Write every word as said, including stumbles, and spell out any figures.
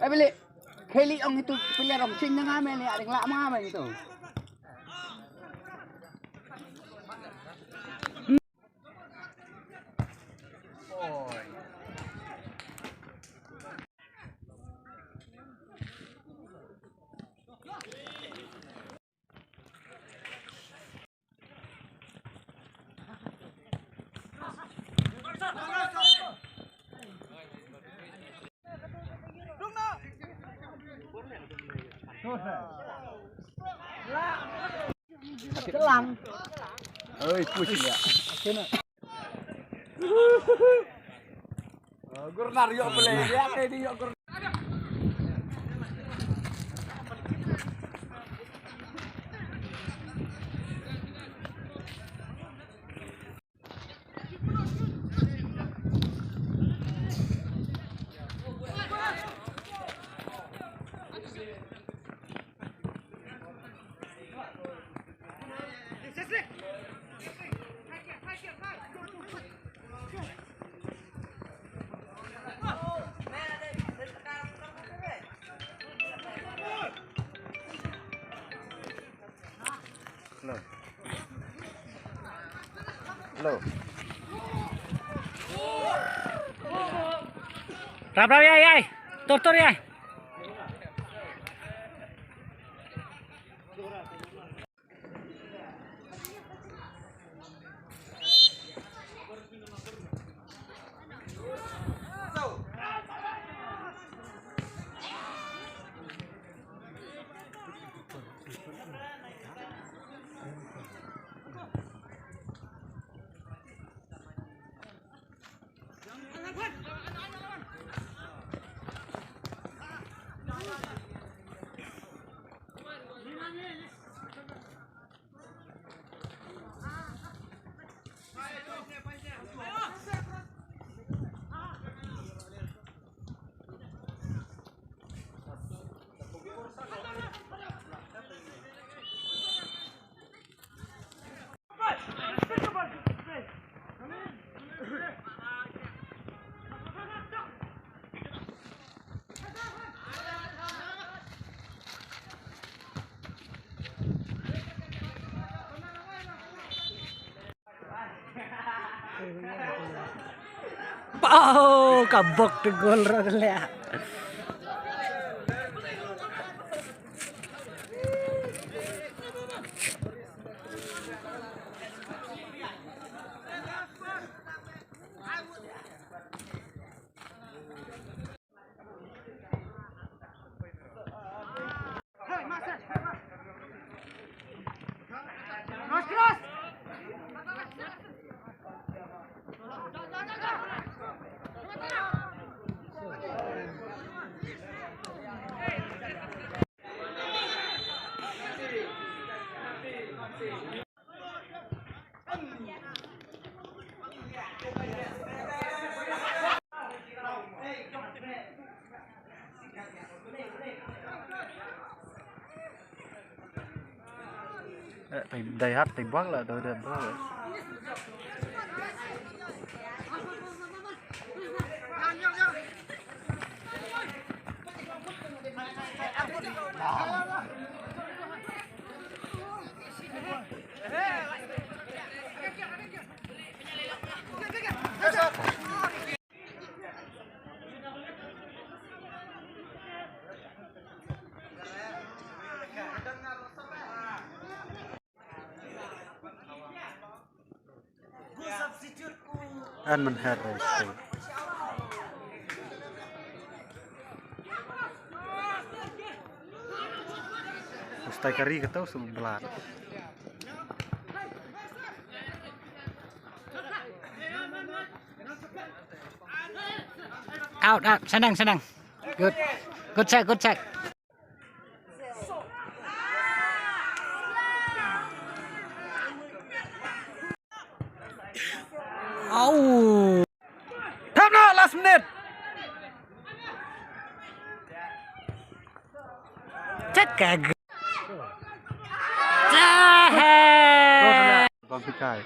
Ai beli. Keli ong itu pilihan ong cing nga meli aring lak ma meli itu. Oi, push dia. Gurnar yok boleh. Dia kayak dia yok gurnar. Hello. Hello. Rap, rap, yai, yai. Tur, tur, yai. Pau, ka bok tu gol ro leh. Eh, tai dai hat tai bang la dai dai bang. An man her rai stai. Stai kari kata usul belat. Out, out, senang, senang. Good. Good check, good check. Au. Thap na last minute. Check ka. Jahe. Bang Hikai.